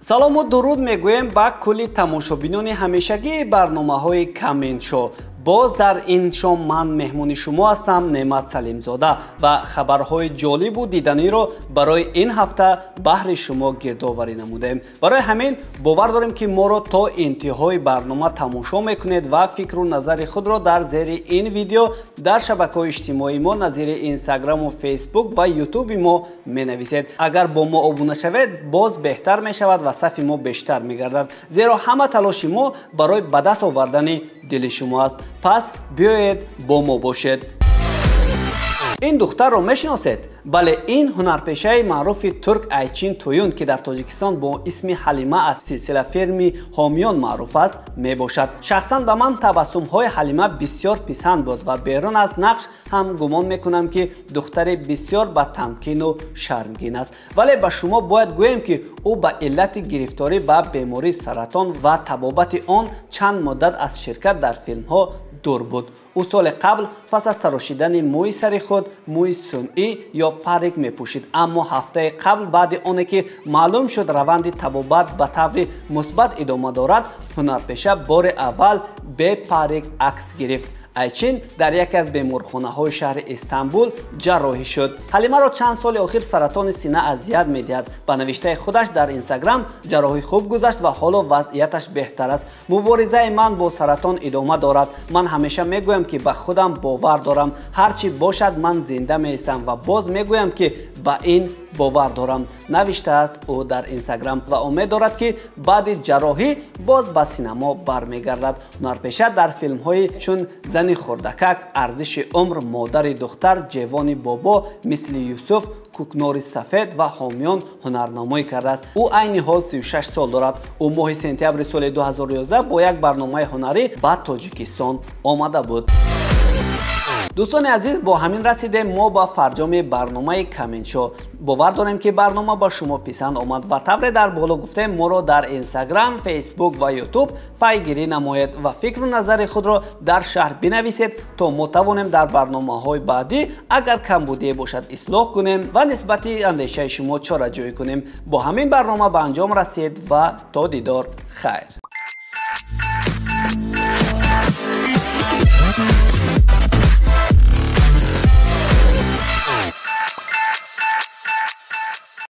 Салому дуруд мегӯем ба кулли тамошобинони ҳамешагии барномаҳои Коммент Шоу. Боз дар ин шом ман меҳмони шумо ҳастам, Неъмат Салимзода, ва хабарҳои ҷолибу диданиро барои ин ҳафта баҳри шумо гирдоварӣ намудаем. Барои ҳамин бовар дорем, ки моро то интиҳои барнома тамошо мекунед ва фикру назари худро дар зери ин видео дар шабакаҳои иҷтимоии мо назири Инстаграму Фейсбук ва Ютуби мо менависед. Агар бо мо обуна шавед, боз беҳтар мешавад ва сафи мо бештар мегардад, зеро ҳама талоши мо барои ба даст овардани дили шумо аст. Пас биёед бо мо бошед. Ин духтарро мешиносед? Бале, ин ҳунарпешаи маъруфи турк Айчин Туюн, ки дар Тоҷикистон бо исми Ҳалима аз силсила филми Ҳомиён маъруф аст, мебошад. Шахсан ба ман табассумҳои Ҳалима бисёр писанд буд ва берун аз нақш ҳам гумон мекунам, ки духтаре бисёр ба тамкину шармгин аст. Вале ба шумо бояд гӯем, ки ӯ ба иллати гирифторӣ ба бемории саратон ва табобати он чанд муддат аз ширкат дар филмҳо дур буд. Ӯ соли қабл пас аз тарошидани мӯи сари худ мӯи сунъӣ ё парик мепӯшид, аммо ҳафтаи қабл баъди оне ки маълум шуд раванди табобат ба таври мусбат идома дорад, ҳунарпеша бори аввал бе парик акс гирифт. Айчин дар яке аз беморхонаҳои шаҳри Истанбул ҷарроҳӣ шуд. Ҳалимаро чанд соли охир саратони сина азият медиҳад. Ба навиштаи худаш дар Инстаграм, ҷарроҳӣ хуб гузашт ва ҳоло вазъияташ беҳтар аст. Муборизаи ман бо саратон идома дорад. Ман ҳамеша мегӯям, ки ба худам бовар дорам. Ҳар чӣ бошад, ман зинда меистам ва боз мегӯям, ки ба ин бовар дорам, навиштааст ӯ дар Инстаграм ва умед дорад, ки баъди ҷарроҳӣ боз ба синамо бармегардад. Ҳунарпеша дар филмҳои чун Зани хурдакак, Арзиши умр, Модари духтар, Ҷевони бобо, Мисли Юсуф, Кӯкнори сафед ва Ҳомиён ҳунарнамоӣ кардааст. Ӯ айни ҳол 36 сол дорад. Ӯ моҳи сентябри соли 2011 бо як барномаи ҳунарӣ ба Тоҷикистон омада буд. Дӯстони азиз, бо ҳамин расидем мо ба фарҷоми барномаи Коммент Шоу. Бовар дорем, ки барнома ба шумо писанд омад ва тавре дар боло гуфтем, моро дар Инстаграм, Фейсбук ва Ютуб пайгирӣ намоед ва фикру назари худро дар шарҳ бинависед, то мо тавонем дар барномаҳои баъдӣ агар камбудие бошад, ислоҳ кунем ва нисбати андешаи шумо чораҷӯӣ кунем. Бо ҳамин барнома ба анҷом расид ва то дидор хайр.